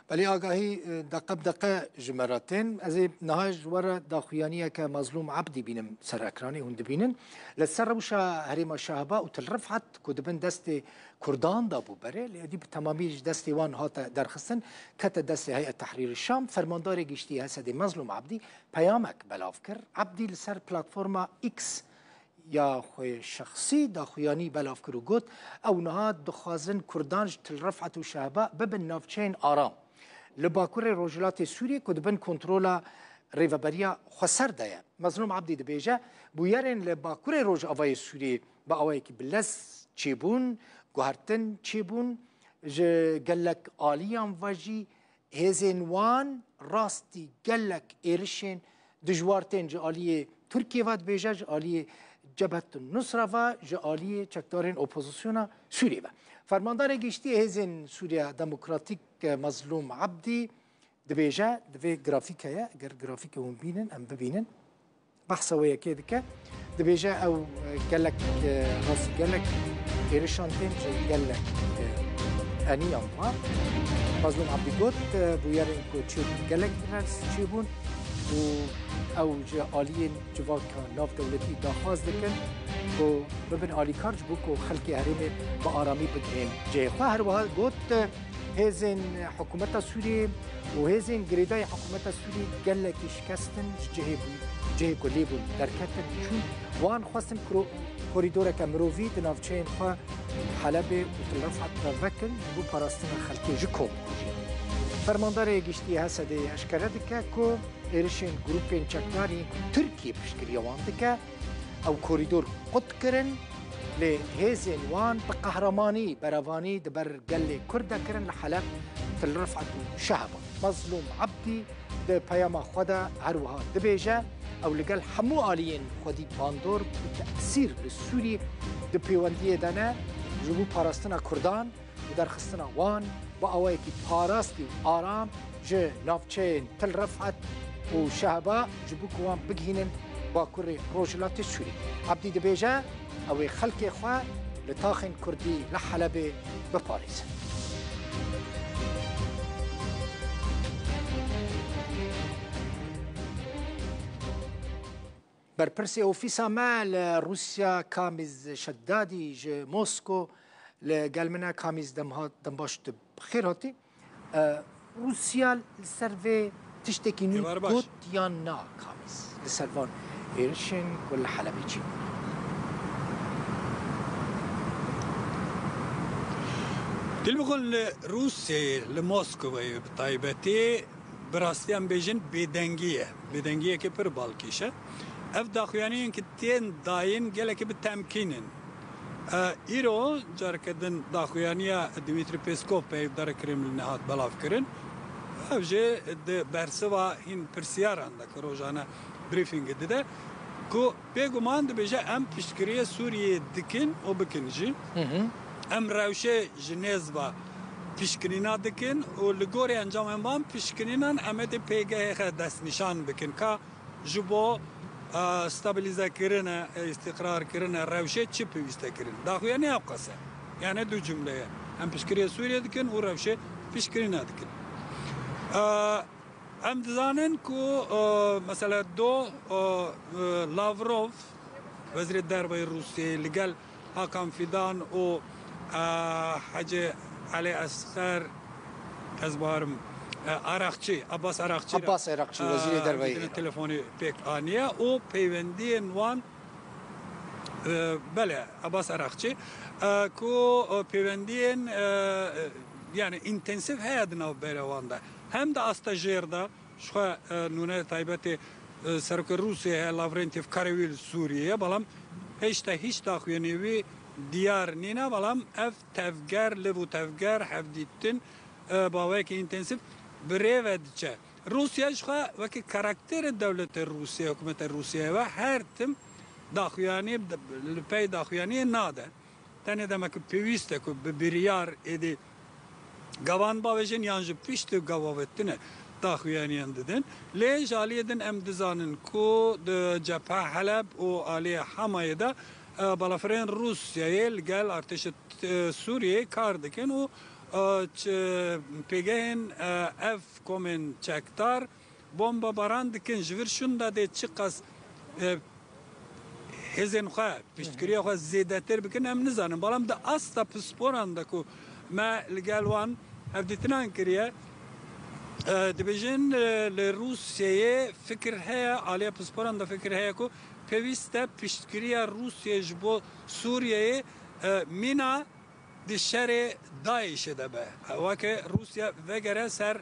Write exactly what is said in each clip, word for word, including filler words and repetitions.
Belê agahî, e, deqe bi deqe ji me re tên. Ez ê niha ji we re daxuyaniyeke Mazlûm Ebdî bînim ser ekranê, hûn dibînin. Li ser rewşa herêma Şehba û Til Rifet ku di bin destê Kurdan de bû berê, lê êdî bi temamî ji destê wan hate derxistin, kete destê Heyet Tehrîrî Şam. Fermandarê Giştî H S D'ê Mazlûm Ebdî peyamek belav kir. Ebdî li ser platforma X ya xwe şexsî daxuyanî belav kir û got, ew niha dixwazin Kurdan ji Til Rifet û Şehba bibin navçeyên aram li bakurê rojhilatê Sûriyê ku di bin kontrola Rêveberiya Xweser de ye. Mezlûm Ebdî dibêje, bûyerên li bakurê rojavayê Sûriyê bi awayekî bi lez çêbûn, guhertin çêbûn, ji gelek aliyan ve jî hêzên wan rastî gelek êrişên dijwar tên ji aliyê Tirkiyê ve, dibêje ji aliyê Cebhet Nusra ve, ji aliyê çekdarên opozisyona Sûriyê ve. Fermandarê Giştî Hêzên Sûriya Demokratîk, e, Mezlûm Ebdî dibêje, di vê grafîke ye, eger grafîke hûn bînin, em bibînin. Behsa wê yekê dike. Dibêje ew, e, gelek, e, rastî gelek êrişan tên ji gelek, e, eniyan wa. Mazlûm Ebdî got, e, bûyerên ku çêbûn gelek rastî çêbûn û ew ji aliyên civaka navdewletî daxwaz dikin ku bibin alîkar ji bo ku xelkê herêmê bi aramî bigihên cihê xwe. Her wiha got, e, Hêzên hikûmeta Sûriyê û hêzên girêdayî hikûmeta Sûriyê gelekî şikestin ji cihê bû, cihê ku lê bûn derketin, çûn. Wan xwestin kro-, korîdoreke mirovî di navçeyên xwe Helebê û Til Rifet de vekin ji bo parastina xelkê ji kombûjê. Fermandarê Giştî H S D'ê eşkere dike ku êrişên grûpên çekdar yên ku Tirkiye piştgiriya wan dike, ew korîdor qut kirin, lê hêzên wan bi qehremanî berevanî di ber gelê Kurd de kirin li Heleb, Til Rifet û Şehba. Mezlûm Ebdî di peyama xwe de her wiha dibêje, ew li gel hemû aliyên xwedî bandor û tesîr li Sûrî di pêwendiyê de ne, ji bo parastina Kurdan û derxistina wan bi awayekî parastî û aram ji navçeyên Til Rifet û Şehba ji bo ku wan bigihînin bakurê rojhilatê Sûrî. Ebdî dibêje, ew ê xelkê xwe li taxên Kurdî li Helebê biparêzin. Berpirsê ofîsa me li Rûsya Kamîz Şeddadî ji Mosko li gel min e. Kamîz, dem hat, dem baş, tu bi xêr hatî. E, Rûsya li ser vê tiştekî nû Êvar baş. Got yan na, Kamîz? Li ser van êrişên ku li Helebê çêbûn. Dilbixwin li Rûsyayê, li Moskowayê bi taybetî, bi rastî em bêjin bêdengî ye. Bêdengiyeke pir balkêş e. Ev daxuyaniyên ki tên dayîn gelekî bi temkîn in. E, îro careke din daxuyaniya Dmitry Peskov peyvdara Kremlînê hat belavkirin. Ev jî di bersiva hîn pirsiyaran de ku rojane brîfîngê dide ku bêguman dibêje em piştgiriyê Sûriyeyê dikin û bikin jî. Hı hı. Em rewşê ji nêz ve piştgirîna dikin û li gorî encamên van piştgirînan em ê dê pêgehê xwe destnîşan bikin ka ji bo, e, stabilizekirine, e, îstîqrarkirine rewşê çi pêwîste kirin. Daxuyanî ew qas e. Yani du cumle ye. Em piştgiriyê Sûriyê dikin û rewşê piştgirîna dikin. E, em dizanin ku, e, mesela do, e, e, Lavrov, Wezîrê Derve yê Rûsyayê, li gel Hakan Fidan û, e, Hecî Elî Esxer, ez barim, e, Araqçî, Abbas Araqçî re, Abbas Araqçî, e, Wezîrê Derve yê dîtine Îran. Telefonî pêk aniye û peywendiyên wan, e, belê, Abbas Araqçî, e, ku, e, peywendiyên, e, e, yani întensîf heye di navbera wan de. Hem di asta jêr de, Jixwe, e, nûne taybetê, e, serokê Rûsyayê heye, Lavrentiev, karê wî li Sûriyê ye, belam hêşta hîç daxuyaniyê wî diyar nîne, belam ev tevger, liv û tevger, hevdîtin, e, bi awayekî întensîf bi rê ve diçe. Rûsya jixwe wekî karakterê dewletê Rûsya, hikûmetê Rûsyayê ve her tim daxuyanî, li pey daxuyaniyê nade. Tenê demeke pêwîst e ku bi biryar êdî gavan bavêjin yan ji piştî gava ve tune daxuyaniyan didin. Lê ji aliyê din em dizanin ku di cephe Heleb û aliyê Hamayê de, e, balafirên Rûsyayê li gel artêşê, e, Sûriyeyê kar dikin û, E, çi pêgehên, e, ev komên çekdar bombebaran dikin, ji vir şûnda dê çiqas, e, hêzên xwe, piştgiriya xwe zêdetir bikin, em nizanin. Belam di asta pisporan de ku me li gel wan hevdîtinan kiriye, e, dibêjin, e, li Rûsyeyê fikir heye, aliya pisporan de fikir heye ku pêwîst e piştgiriya Rûsyê ji bo Sûriyeyê, e, mîna di şerê DAIŞ'ê de be. Weke Rûsya vegere ser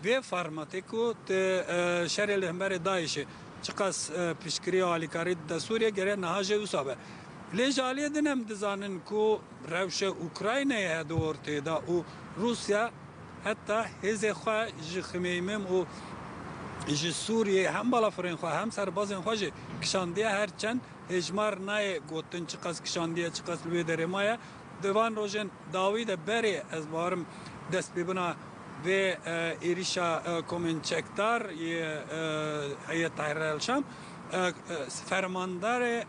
vê farmatê ku di, e, şerê li hemberê DAIŞ'ê çiqas, e, piştgiriya alîkarî dide Sûriye, gere niha jê wisa be. Lê ji aliyê din em dizanin ku rewşe Ukraynayê he di ortê de û Rûsya heta hêzê xwe ji Xmeymim û ji Sûriyê hem balafirên xwe hem serbazên xwe jî kişandiye, her çend hêjmar nayê gotin çiqas kişandiye, çiqas li wê derê maye. Di van rojên dawî de berê, ez bawerim destpêbina vê, e, êrîşa, e, komên çekdar yê, e, Heyet Tahrir el Şam, e, e, fermandarê,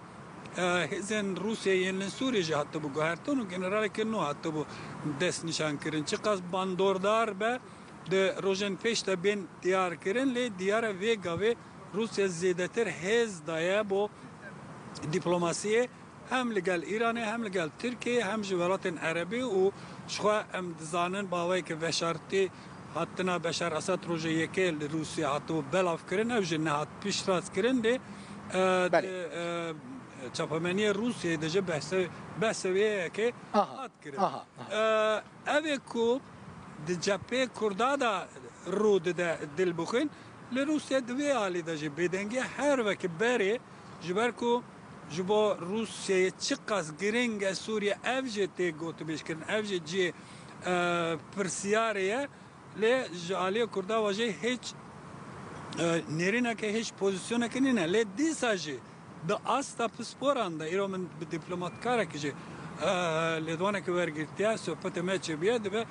e, hêzên Rûsyê yên li Sûriyê jî hatibû guhertin û generaleke nû hatibû destnîşankirin. Çiqas bandordar be, di rojên pêş de bên diyar kirin, lê diyar e vê gavê Rûsya zêdetir hêz daye bo dîplomasiyê, hem li gel Îranê, hem li gel Tirkiyeyê, hem ji welatên Erebî û jixwe em dizanin bi awayeke veşartî hatina Beşar Esad roja yekê li Rûsya hatibû belavkirin, ew jî nehat piştrast kirin, lê, e, Belê. di, e, çapemeniyê Rûsyayê de jî behse, behse wê yekê Aha, hat kirin. aha, aha. E, ev ê ku di cephê Kurda de rû dide dil bixwin, li Rûsya di vê alî de jî bêdengî her wekî berê, ji ber ku ji bo Rûsyayê çiqas giring e Sûriye, ev jî tê gotibêjkirin, ev jî cihê, e, pirsiyarê ye. Lê ji aliyê Kurda ve jî hiç, e, nêrîneke, hiç pozîsyoneke nîne. Lê dîsa jî di asta pisporan de, îro min bi dîplomatkarekî jî, e, lêdwanekî wergirtiye, sohbetê me çêbûye, dibe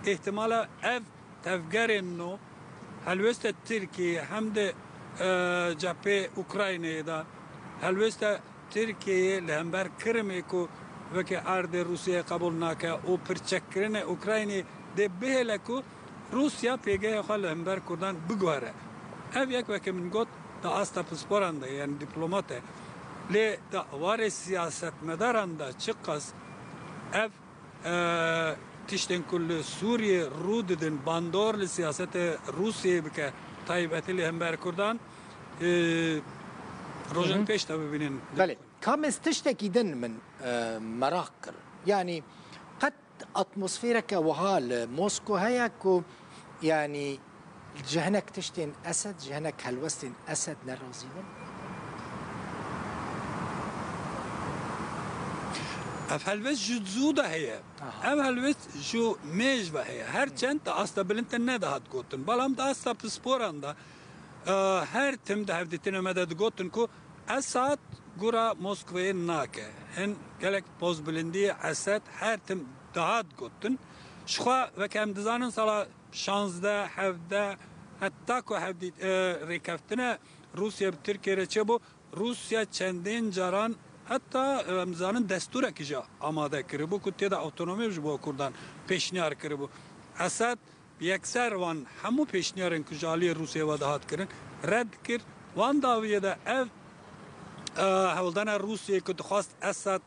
îhtimala ev tevgerên nû helwêste Tirkiyeyê hem di, e, cephê Ukraynayê de, helwêste Tirkiyeyê li hember Kirimê ku weke erdê Rûsyayê qebûl nake û pirçekkirinê Ukraynê dê bihêle ku Rûsya pêgehê xwe li hember Kurdan biguhere. Ev yek weke min got di asta pisporan de, yani dîplomat e. Lê di warê siyasetmedaran de çiqas ev, e, tiştên ku li Sûriyê rû didin, bandor li siyasetê Rûsiyê bike, taybetî li hember Kurdan, e, rojên Hı hı. pêş de bibînin. Belê. Kamêz tiştekî din min, e, meraq kir. Yanî qet atmosfereke wiha li Mosko heye ku, yanî, ji hinek tiştên Esed, ji hinek helwestên Esed nerazî bin? Ev helwest ji zû de heye. Aha. Ev helwest ji mêj ve heye. Her çend di asta bilind de nedihat gotin. Belam di asta pisporan de, e, her tim di hevdîtinê me de digotin ku Esad gura Moskwayê nake. Hin gelek pozbilindî Esed her tim dihat gotin. Jixwe weke em dizanin sala şazdeh, hevdeh, heta ku hevdît, e, rêkeftine Rûsya bi Tirkiye re çêbû, Rûsya çendên caran heta, e, em dizanin destûrekî jî amade kiribû ku tê de awtonomî ji bo Kurdan pêşniyar kiribû. Esad bi yekser wan hemû pêşniyarên ku ji aliyê Rûsiyê ve dihat kirin, red kir. Wan dawiyê de ev, e, hewldana Rûsiyê ku dixwest Esad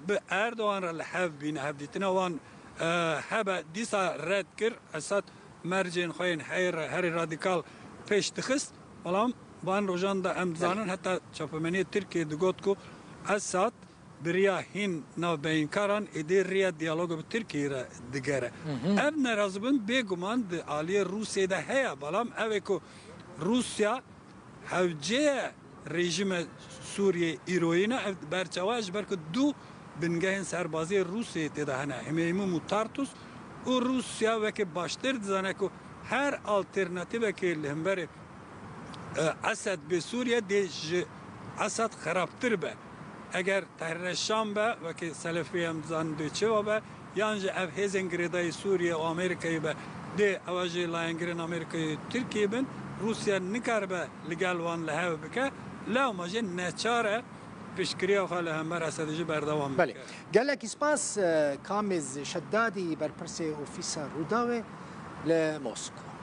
bi Erdogan re li hev bîne, hevdîtina wan, e, hebe, dîsa red kir. Esad mercên xwe yên heyr-, herî radîkal pêş dixist. Belam van rojan de em dizanin, heta çapemeniyê Tirkiyê digot ku Esad bi riya hîn navbeyînkaran êdî riya diyaloga bi Tirkiyeyê re digere. Hı hı. Ev nerazîbûn bêguman di aliyê Rûsiyê de heye, belam ev ê ku Rûsya hewceye rejîme Sûriyê îroyî ne, ev berçawa ji ber ku du bingehên serbazî yê Rûsiyê tê de hene, Himeyîmûm û Tartus, û Rûsya weke baştir dizane ku her alternatîvekê li hemberê, e, Esed bê Sûriye dê ji Esed xerabtir be. Eger Tehrîr Şam be, weke Selefî em dizanin dê çi be, yan jî ev hêzên girêdayî Sûriye û Amerîkayê be, dê ewa jî layengirên Amerîkayê û Tirkiyê bin, Rûsya nikaribe li gel wan li hev bike, lewma jî neçar e Piştgiriya xwe li hember Esedî jî berdewam Belê. dike. Gelekî spas, e, Kamîz Şedadî, berpirsê ofîsa Rûdawê li Moskwa.